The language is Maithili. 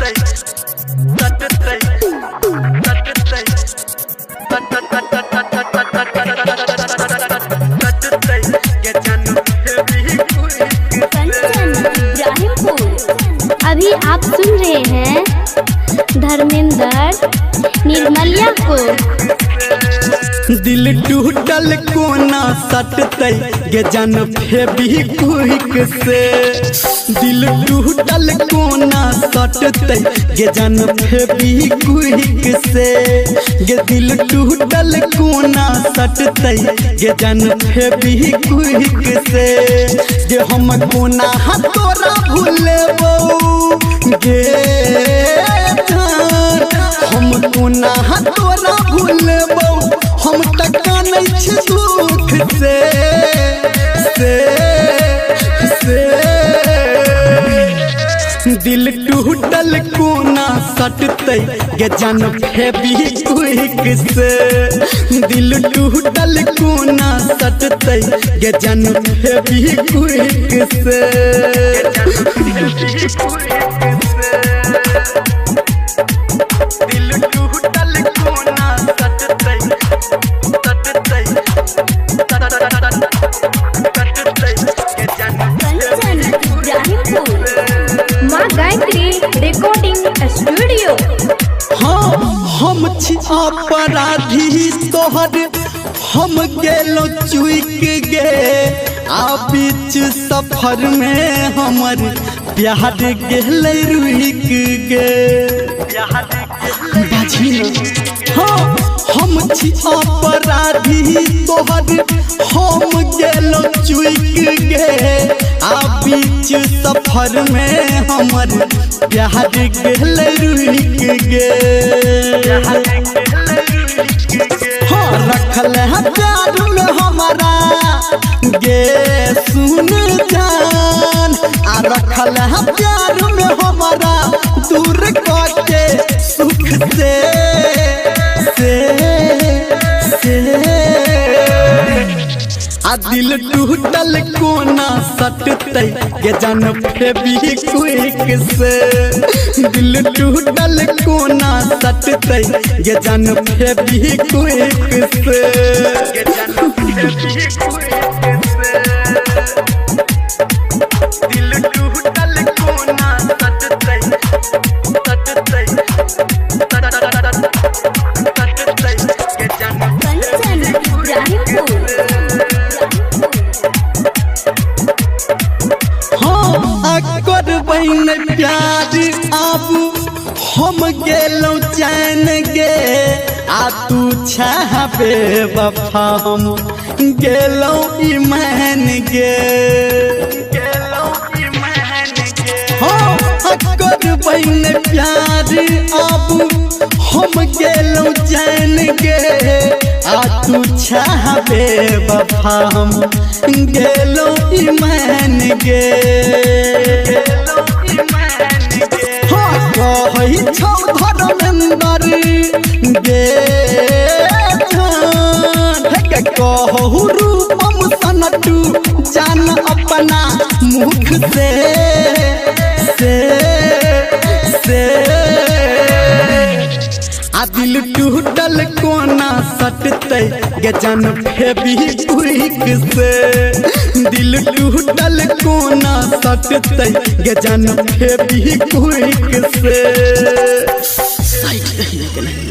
सटतै सटतै सटतै गे जानू फेविक्विक। कंचन इब्राहिमपुर। अभी आप सुन रहे हैं धर्मेंद्र निर्मलिया को। दिल टूटल कोना सटतै गे जान फेविक्विक से। दिल टूटल कोना सटतै गे जान फेविक्विक से। गे दिल टूटल कोना सटतै गे जान फेविक्विक से। गे हम कोना तोरा भूलबौ गे जान, हम कोना तोरा भूलबौ, हम त कानै छी दुख से से से। दिल टूटल कोना सटतै गे जान फेविक्विक से। दिल टूटल कोना सटतै गे जान फेविक्विक से। दिल टूटल कोना सटतै सटतै सटतै गे जानू कंचन इब्राहिमपुर। माँ गायत्री रिकॉर्डिंग स्टूडियो। हाँ हम छी अपराधी तोहर, हम गेलो चुक गे, आ बीच सफर में हमर प्यार गेलै रुक गे। बाजी ना। हाँ हम छी अपराधी तोहर, हम गेलो चुक गे, आ बीच सफर में हमर प्यार गेलै रुक गे। हाँ रखल है प्यार में हमारा गे सुन जान, आ रखल है प्यार में हमारा दूर के सुख से से से। आ दिल टूटल कोना सटतै गे जान फेविक्विक से। दिल टूटल कोना सटतै गे जान फेविक्विक से। गे जानू फेविक्विक से। दिल टूटल कोना सटतै सटतै सटतै गे जानू कंचन इब्राहिमपुर। हाँ करबै नै प्यार आब हम गेलौ चैन गे, आ तू छाबे वफा हम गेलौ ईमान गे। हाँ करबै नै प्यार आब हम गेलौ चैन गे, आ तू छाबे वफा हम गेलौ ईमान गे। हाँ कहै छौ धर्मेंद्र गे जान, हे गे कहू रूपम सनटू जान अपना मुख से से से। आ दिल टूटल कोना सटतै गे जान फेविक्विक से। दिल टूटल कोना सटतै गे जान फेविक्विक से। साइड नहीं।